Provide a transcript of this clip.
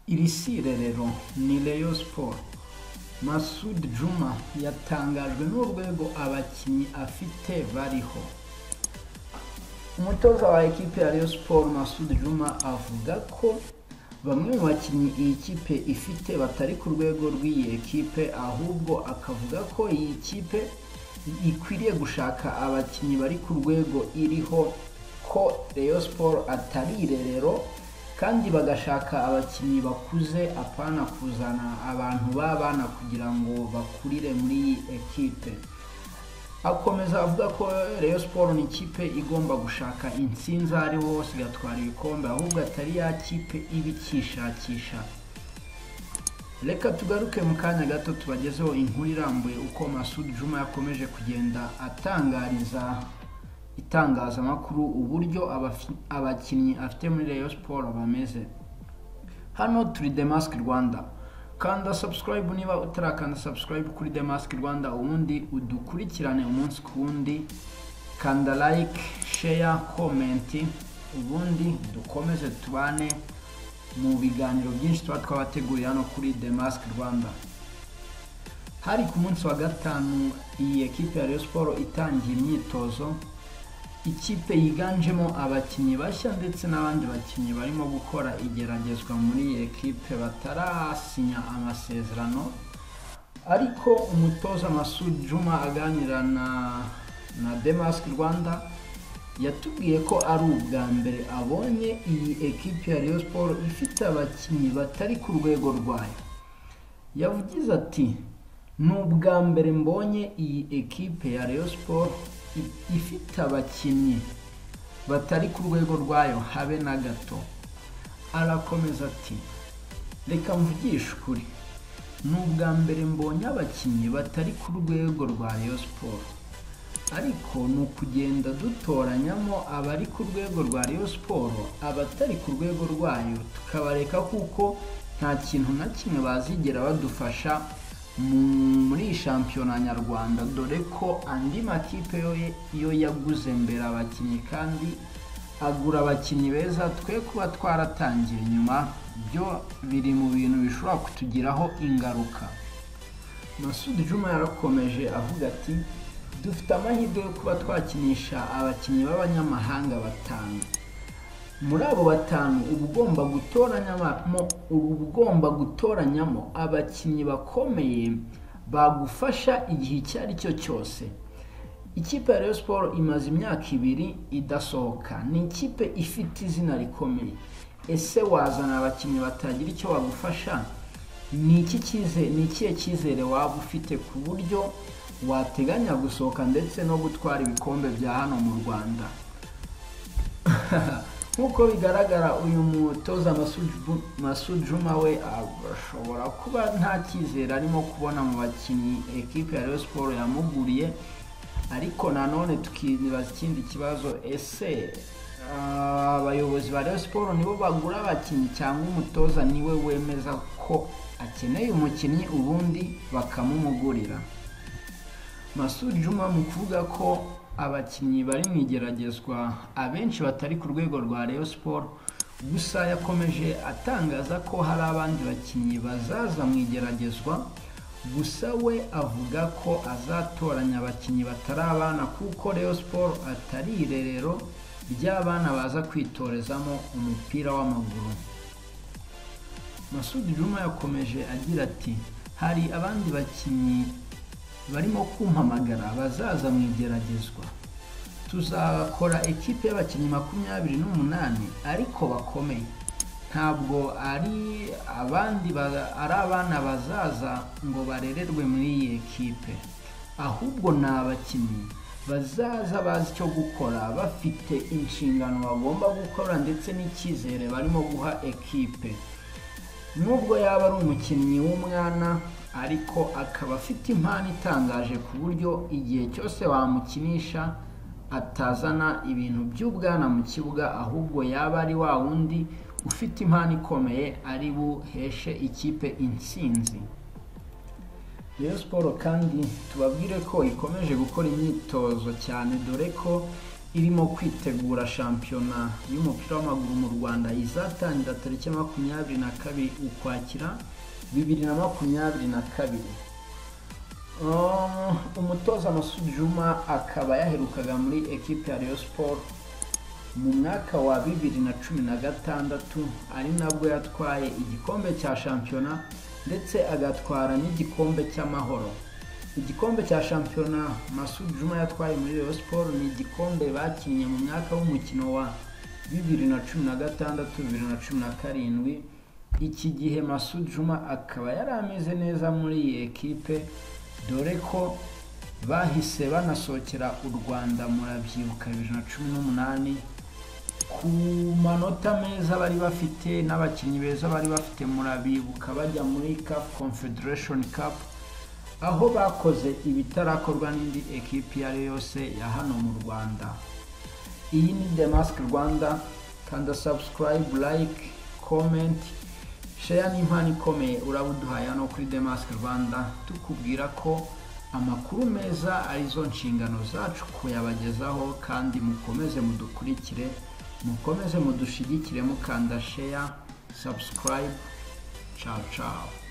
Iri si irerero, ni Rayon Sports. Masud Djuma yatangajwe n'urwego abakinnyi afite bariho. Umutoza wa ekipe ya Rayon Sports, Masud Djuma, avuga ko bamwe mu bakinnyi iyi kipe ifite batari ku rwego rw'iyi ekipe, ahubwo akavuga ko iyi kipe ikwiriye gushaka abakinnyi bari ku rwego iriho, ko Rayon Sports atari irerero, kandi bagashaka abakinnyi bakuze, apana kuzana abantu b'abana kugira ngo bakurire muri iyi ekipe. Akomeza avuga ko Rayon Sports ni ikipe igomba gushaka intsinzi aho ariho hose, igatwara ibikombe, ahubwo atari ya kipe iba ikishakisha. Reka tugaruke mu kanya gato tubagezeho inkuru irambuye uko Masud Djuma yakomeje kugenda atangariza itangazamakuru uburyo abakinnyi afite muri Rayon Sports bameze. Hano turi Demask Rwanda. Kanda subscribe niba utarakanda subscribe kuri Demask Rwanda, ubundi udukurikirane umunsi ku wundi. Kanda like, share, comment, ubundi dukomeze tubane mu biganiro byinshi tuba twabateguriye hano kuri Demask Rwanda. Hari ku munsi wa gatanu iyi ekipe ya Rayon Sports itangiye imyitozo, ikipe yiganjemo abakinnyi bashya ndetse n'abandi bakinnyi barimo gukora igeragezwa muri iyi ekipe batarasinya amasezerano. Ariko umutoza Masud Djuma aganira na Demask Rwanda yatubwiye ko ari ubwa mbere abonye iyi ekipe ya Rayon Sports ifite abakinnyi batari ku rwego rwayo. Yavugize ati: "Ni ubwa mbere mbonye iyi ekipe ya Rayon Sports ifite abakinnyi batari ku rwego rwayo habe na gato." Arakomeza ati: "Reka mvugishe ukuri, ni ubwa mbere mbonye abakinnyi batari ku rwego rwa Rayon Sports, ariko ni ukugenda dutoranyamo abari ku rwego rwa Rayon Sports, abatari ku rwego rwayo tukabareka, kuko nta kintu na kimwe bazigera badufasha muri shampiyona nyarwanda, dore ko andi makipe yo yaguze mbere abakinnyi kandi agura abakinnyi beza, twe kuba twaratangiye nyuma byo biri mu bintu bishobora kutugiraho ingaruka." Masud Djuma yarakomeje avuga ati: "Dufite amahirwe yo kuba twakinisha abakinnyi b'abanyamahanga batanu. Muri abo batanu uba ugomba gutoranyamo abakinnyi bakomeye bagufasha igihe icyo ari cyo cyose. Ikipe ya Rayon Sports imaze imyaka 2 idasohoka, ni ikipe ifite izina rikomeye. Ese wazana abakinnyi batagira icyo bagufasha? Ni ikihe cyizere waba ufite ku buryo wateganya gusohoka ndetse no gutwara ibikombe bya hano mu Rwanda?" Nk'uko bigaragara, uyu mutoza Masud Djuma we ashobora kuba nta cyizere arimo kubona mu bakinnyi ekipe ya Rayon Sports yamuguriye. Ariko nanone tukibaza ikindi kibazo: ese abayobozi ba Rayon Sports nibo bagura abakinnyi, cyangwa umutoza niwe wemeza ko akeneye umukinnyi ubundi bakamumugurira? Masud Djuma mu kuvuga ko abakinnyi bari mu igeragezwa abenshi batari ku rwego rwa Rayon Sports, gusa yakomeje atangaza ko hari abandi bakinnyi bazaza mu igeragezwa. Gusa we avuga ko azatoranya abakinnyi batari abana, kuko Rayon Sports atari irerero ry'abana baza kwitorezamo umupira w'amaguru. Masud Djuma yakomeje agira ati: "Hari abandi bakinnyi barimo kumpamagara bazaza mu igeragezwa. Tuzakora ekipe y'abakinnyi 28 ariko bakomeye. Ntabwo ari abandi ari abana bazaza ngo barererwe muri iyi ekipe, ahubwo ni abakinnyi bazaza bazi icyo gukora, bafite inshingano bagomba gukora ndetse n'icyizere barimo guha ekipe. Nubwo yaba ari umukinnyi w'umwana, ariko akaba afite impano itangaje ku buryo igihe cyose wamukinisha atazana ibintu by'ubwana mu kibuga, ahubwo yaba ari wa wundi ufite impano ikomeye ari buheshe ikipe intsinzi." Rayon Sports kandi tubabwire ko ikomeje gukora imyitozo cyane, dore ko irimo kwitegura shampiyona y'umupira w'amaguru mu Rwanda izatangira tariki 22 Ukwakira 2022. Umutoza Masudi Juma akaba yaherukaga muri ekipe ya Rayon Sport mu mwaka wa 2016, ari nabwo yatwaye igikombe cya shampiyona ndetse agatwara n'igikombe cy'amahoro. Igikombe cya shampiyona Masudi Juma yatwaye muri Rayon Sport ni igikombe bakinnye mu mwaka w'umukino wa 2016 2017. Iki gihe Masudi Juma akaba yari ameze neza muri iyi ekipe, dore ko bahise banasohokera u Rwanda, murabyibuka 2018, ku manota meza bari bafite n'abakinnyi beza bari bafite, murabibuka bajya muri CAF Confederation Cup, aho bakoze ibitarakorwa n'indi ekipi iyo ari yo yose ya hano mu Rwanda. Iyi ni Demask Rwanda, kanda subscribe, like, comment, share n'impano ikomeye uraba uduhaye hano kuri Demask Rwanda, tukubwira ko amakuru meza arizo nshingano zacu kuyabagezaho, kandi mukomeze mudukurikire, mukomeze mudushigikire, mukanda share, subscribe. Ciao ciao.